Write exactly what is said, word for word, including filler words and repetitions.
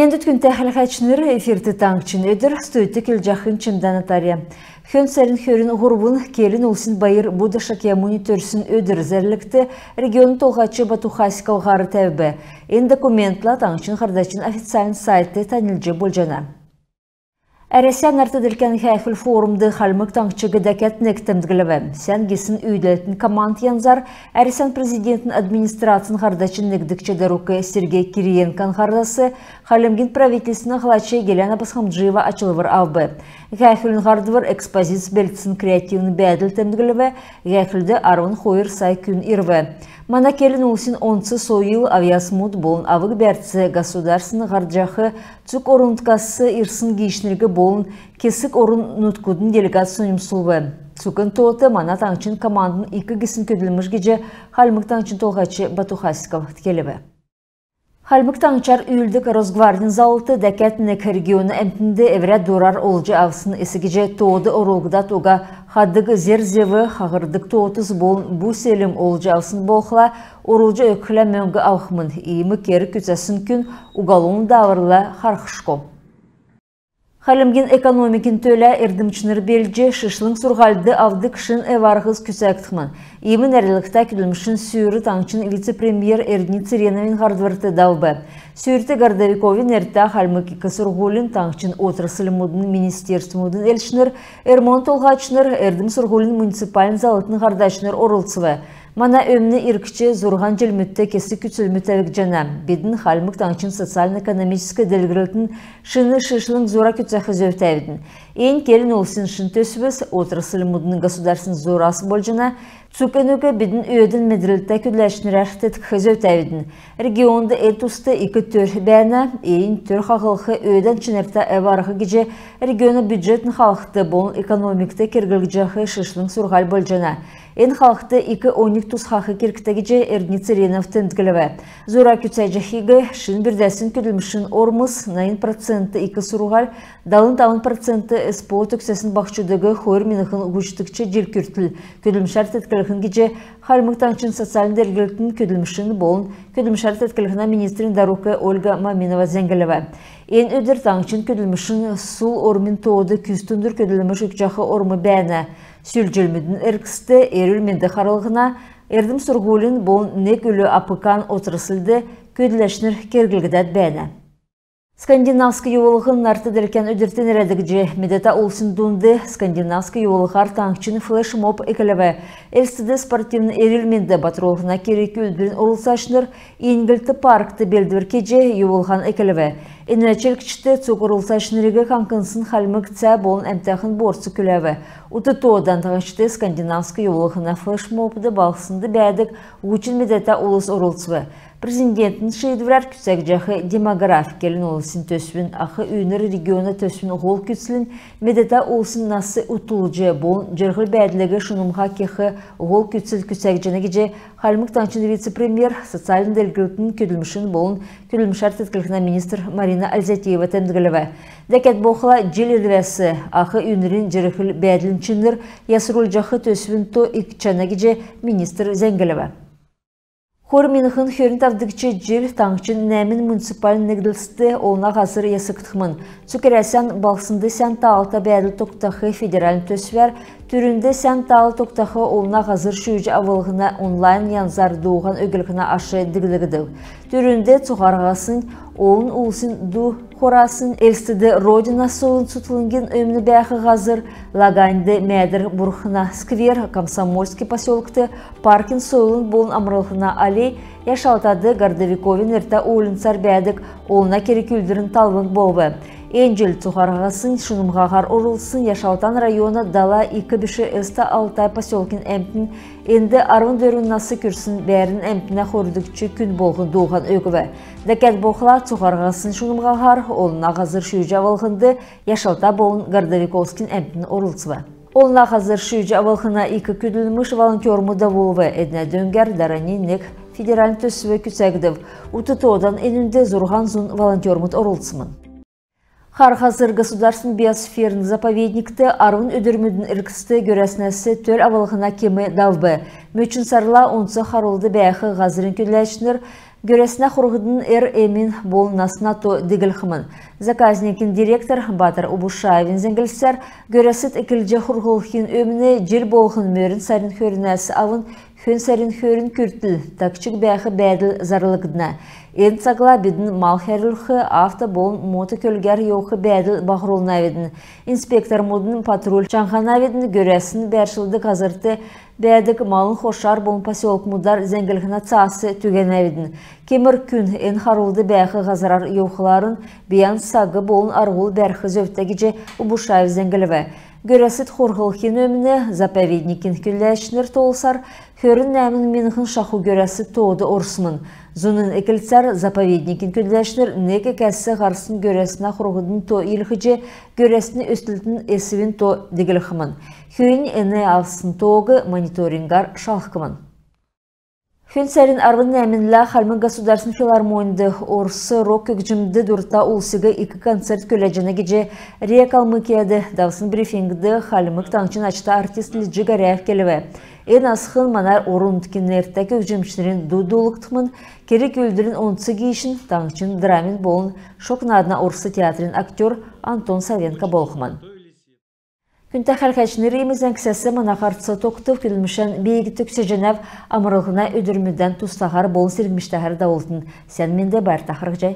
Энд күндтә хәләһәчнр, эфирт «Таңһчин өдр», студьд келҗәхнь Чимдән Наталья. Хөн сарин хөрн һурвн келн улсин байр Будда Шакьямуни төрсн өдр зәрлгт региона толһач Бату Хасиков һар тәвв. Эн документла таңһчин һардачин официальн сайтд таньлдҗ болҗана. Әрәсән нарт-делкән һәәхүл форумд Хальмг Таңһчиг дәкәд нег темдглв. Сән гисн үүдәлтин команд янзар Әрәсән президентин администрацин һардачин негдгч дарук Сергей Кириенкон һардас Хальмгин правительствин ахлач Гиләнә Босхомджиева ачлвр авв. Һәәхүлин һардвр экспозиц белдсн креативн бәәдл темдглв. Һәәхүлд арвн хойр сай күн ирв. Мана келн улсин онц сойл, авъясмуд болн авг-бәрц государствин һардҗах цуг орн-нутгас ирсн гиичнриг болн кесг орн-нутгудын делегацс соньмсулв. Цуг эн тоот мана таңһчин командын ик гисн көдлмш гиҗ Хальмг Таңһчин Толһач Бату Хасиков келв. Хальмг Таңһчар үүлддг Росгвардин заллт дәкәд нег региона әмтнд эврә дурар олҗ авсн эс гиҗ тоод орулгдад уга хаддг зер-зев, хаһрдг тоотс болн бу-селм олҗ авсн болхла, орулҗ өгхлә мөңг авхмн. Иим керг күцәсн күн уголовн дааврла харһшго. Хальмгин экономикин төлә эрдмчнр белдҗ, шишлң сурһульд авдг шин эв-арһс күцәгдхмн. Иим нерәдлһтә көдлмшин сүүр таңһчин вице-премьер Эрдни Цереновин һардврт давв. Сүүрт Городовиковин нертә Хальмг ик сурһулин, таңһчин отрасльмудын министерствмудын элчнр, РМО-н толһачнр, эрдм-сурһулин муниципальн заллтын һардачнр орлцв. Мана өмн иргч зурһан җилмүдт кесг күцлмүд тәвгдҗәнә. Бидн Хальмг Таңһчин социальн-экономическ делгрлтин шин шишлң зура күцәх зөвтәвидн. Эн келн улсин шин төсвс, отрасльмудын государствин зурас болҗана. Цуг энүг бидн өөдән медрлтә көдләчнрәр теткх зөвтәвидн. Регионд эн туст ик төр бәәнә. Эн төр хаһлх өөдән чинртә эв-арһ гиҗ региона бюджетин халхд болн экономикд керглгдҗәх шишлң сурһуль болҗана. Эн халхд ик оньг тусхах кергтә гиҗ Эрдни Церенов темдглв. Зура күцәҗәхиг шин бүрдәсн көдлмшин ормс, найн процент ик сурһуль, далн тавн процент СПО төгсәсн баһчудыг хойр миңһн һучдгч җил күртл көдлмшәр теткллһн гиҗ Хальмг Таңһчин социальн делгрлтин, көдлмшин болн көдлмшәр теткллһнә министрин дарук Ольга Маминова зәңглв. Эн өдр таңһчин көдлмшин сул ормин тоод күз дундур көдлмш өгчәх орм бәәнә. Сүл җилмүдин эргцд эрүл-менд харлһна, эрдм-сурһулин болн нег үлү АПК-н отрасльд көдләчнр керглгдәд бәәнә. Скандинавск йовлһн нарт-делкән өдрт нерәдгдҗ, медәтә улсин дунд скандинавск йовлһар таңһчин флешмоб эклв. Элстд спортивн эрүл-менд батрулһна керг-үүлдврин орлцачнр Ингльт паркт белдвр кеҗ йовлһан эклв. Энүнә чилгчд цуг орлцачнриг каңкнсн хальмг цә болн әмтәхн боорцг күләв. Ут тоодан таңһчд скандинавск йовлһна флешмобд балһснд бәәдг һучн медәтә улс орлцв. Президентин шиидврәр күцәгдҗәх «Демографь» келн улсин төсвин «Ах үйнр» региона төсвин һол күцлнь медәтә улсин нас утдулҗ болн җирһл-бәәдлиг шунмһа кех һол күцл күцәгдҗәнә гиҗ Хальмг Таңһчин вице-премьер, социальн делгрлтин, көдлмшин болн көдлмшәр теткллһнә министр Марина Ользятиева темдглв. Дәкәд болхла, җил ирвәс ах үйнрин җирһл-бәәдлин чинр ясрулҗах төсвин то икдҗәнә гиҗ министр зәңглв. Хойр миңһн хөрн тавдгч җил таңһчин нәәмн муниципальн негдлст олна һазр ясгдхмн. Цуг Әрәсән балһснд сән таалта бәәдл тогтах федеральн төсвәр түрүнд сән таал тогтах олна һазр шүүҗ авлһна онлайн янзар дууһан өглһнә аш диглгдв. Түрүнд цуһараһаснь олн улсин ду хурасн Элстд Родина сойлын цутхлңгин өмн бәәх һазр, Лаганьд Мәәдр бурхна сквер, Комсомольский поселкт паркин сойлын болн амрлһна аллей, Яшалтад Городовиковин нертә уульнцар бәәдг олна керг-үүлдврин талвң болв. Эн җил цуһараһаснь шунмһаһар орлцсн Яшалтан района Дала Ик биш Эсто-Алтай поселкин әмтн энд арвн дөрвн нас күрсн бәәрн әмтнә хойрдгч күн болһн дууһан өгв. Дәкәд болхла, цуһараһаснь шунмһаһар олна һазр шүүҗ авлһнд Яшалта болн Городовиковскин әмтн орлцв. Олна һазр шүүҗ авлһна ик көдлмш волонтермуд давулв. Эднә дөңгәр дарани нег федеральн төсв күцәгдв. Ут тоодан энүнд зурһан зун волонтермуд орлцсмн. Хар һазр государственн биосферн заповедникт арвн өдрмүдин эргцд гөрәснәс төл авлһна кем давв. Мөчн сарла онц харулд бәәх һазрин көдләчнр Гөрәснә хурһдын эр эмин болн насна то диглхмн. Заказникин директор Батр Убушаевин зәңглсәр, гөрәсд эклҗ хурһлхин өмн җил болһн мөрн сарин хөрнәс авн хөн сарин хөрн күртл тагчг бәәх бәәдл зарлгдна. Эн цагла бидн мал хәрүлх, авто болн мото көлгәр йовх бәәдл баһрулнавидн. Инспектормудын патруль чаңһанавидн, гөрәсн бәәршлдг һазрт бәәдг малын хошар болн поселкмудар зәңглһнә цаас түгәнәвидн. Кемр күн эн харулд бәәх һазрар йовхларн, бийән саг болн арһул бәрх зөвтә гиҗ Убушаев зәңглв. Гөрәсд хурһлхин өмн заповедникин көдләчнр тоолсар хөрн нәәмн миңһн шаху гөрәс тоод орсмн. Зуна эклцәр заповедникин көдләчнр нег кәс һарсн гөрәснә хурһдын то илгәҗ, гөрәсн өслтин эсвин то диглхмн. Хөөннь эн авсн тоог мониторингар шалһхмн. Хөн сарин арвн нәәмнлә Хальмг государственн филармоньд орс рок көгҗмд дурта улсиг ик концерт күләҗәнә гиҗ РИА Калмыкияд давсн брифингд Хальмг Таңһчин ачта артист Лиҗ Горяев келв. Эн асхн мана орн-нутгин нертә көгҗмчнрин ду дуулгдхмн. Керг-үүлдврин онц гиичнь таңһчин драмин болн шог наадна орс театрин актер Антон Савенко болхмн. Күндтә хәләһәчнр, иим зәңгсәс мана һарц тогтв. Көдлмшән би төгсәҗәнәв. Амрлһна өдрмүдән тустаһар болн сергмҗтәһәр давултн. Сән менд, байрта харһий.